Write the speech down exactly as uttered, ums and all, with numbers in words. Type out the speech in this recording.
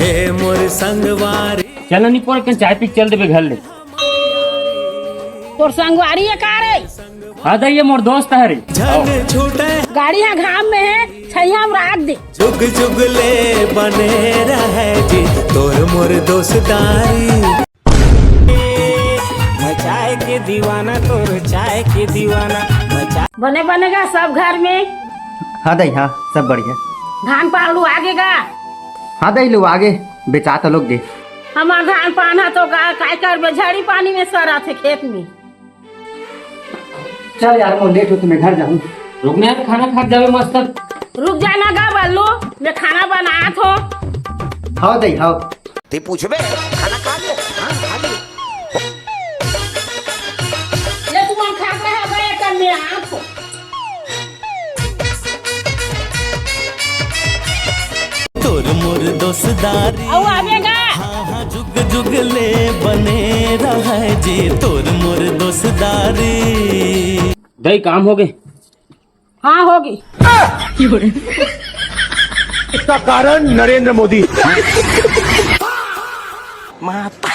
ए मोर संगवारी। चल नी पोर के चाय पी के चल देबे घर ले। तोर संगवारी ये का रे? हाँ दई, ये मोर दोस्त हरे। झन छूटे। गाड़ी हा घाम में है, छैया में राख दे। जुग जुग ले बने रहे जी, तोर मोर दोस्तारी। मैं चाय के दीवाना, तोर चाय के दीवाना। मैं चाय बने बने गा सब घर में? हाँ दई, हाँ, सब बढ़िया। धान पान लुआगे गा? हाँ दई, लुआगे, बेचा तो लोग गे। हमार धान पान हा तो गा, काय करबे, झड़ी पानी में सरा थे खेत में। चल यार, मैं लेट होत हे, मैं घर जाहूँ। रुक ना यार, खाना खा के जाबे मस्त। रुक जा ना गा बल्लू, मैं खाना बनात हों। हाँ दई, हाँ। ते पूछबे, खाना खा ले? हाँ, खा ले। ले तू मन खा के है, मैं कर मैं आत हों। तोर मोर दोस्तारी। अउ आबे गा। हाँ, हाँ, जुग जुग ले बने रहे जी, तोर मोर दोस्तारी। दई, काम होगे? हाँ, होगे। इसका कारण नरेंद्र मोदी। माता।